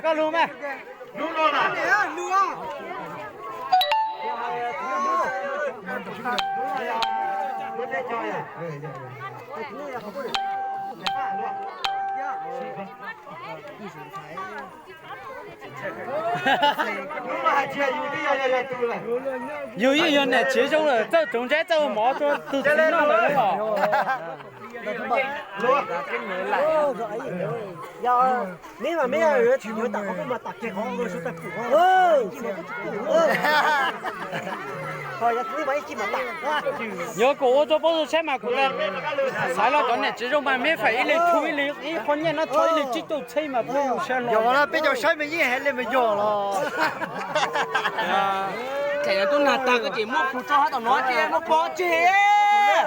Koj lug mas. Yus yeej yog niam tsev zoo lawm, txawj tsoov ntsab txawj ua mov rau tus txiv noj lawm os. Yog kuv ua rau pab saib mas kuv xav los cov niam tsev zoo mas meb fam ib leeg thu ib leeg ib qho nyiaj no txog ib leeg tsib caug txheej mas peb mus saib los. Peb cov saib mas yeej hais li mas yog los. Thaum tub nag tag koj ces muab plhus tso hab tom no ces muab pob tseg.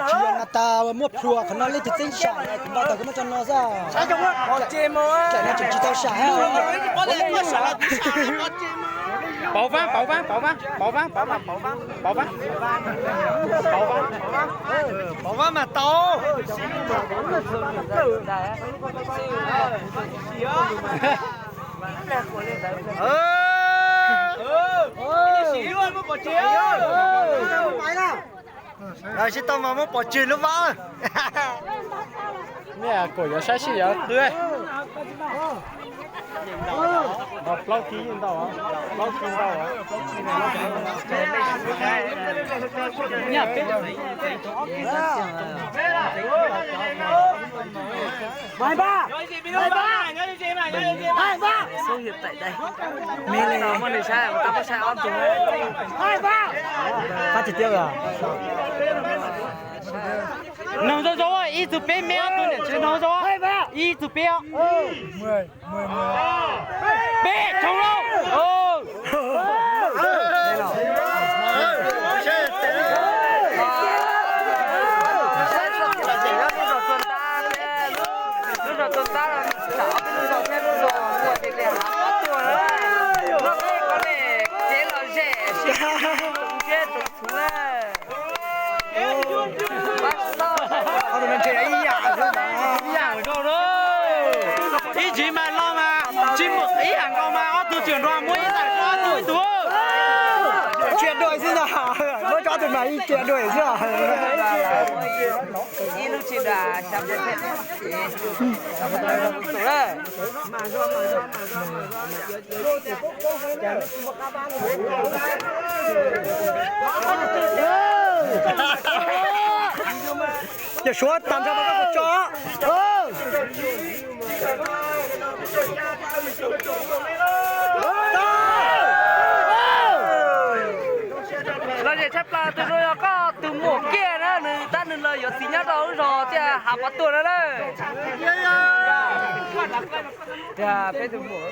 Tsis yog nag tag muab plhus qhov no leej twg txeeb sam kuv npaj tag kuv muab tso no xwb. Tseem tsis tau sam hab. Pauv vaab, pauv vaab, pauv vaab, pauv vaab, pauv vaab, pauv vaab, pauv vaab, pauv vaab, pauv vaab mas tau. Sib tau mas muab pov tseg lub vab. Nej kuam yuav saib seb yuav qw. Plaub kis yeej ntau, plaub kis ntau. Nyaj peb. Muaj nws saib, tab muab saib ob tug. Qab tiag tiag. Noog zoo zoo, ib tug peb meb, ob tug niam tsev noog zoo, ib tug peb. Peb tug lauj. Lub zos tuaj tab, lub zos tuaj tab, lub zos thiab lub zos ua tias hav pov tuag na. Noj peb kov lem cev lom zem sib ntsib tsoom txhuv na. Ib yam, ib yam nkaus na. Ib ntsis mas los mas tsis muaj ib yam nkaus mas ob tug tseem nrog muab ib tag rau ob tug ib tug. Tsis dua xwb ntag, muab rau ob tug mas ib tsis dua xwb. Ib lub tsis dua xya pua thiab. Yog suav tag nrho mas koj kuv tso. Lom zem tshaj plaws tus zoo yog koj tus muam kiag na, nws tab nws los yuav txiv nyob rau lub zos tias hav pov tuag na na. Tiag peb tus muam.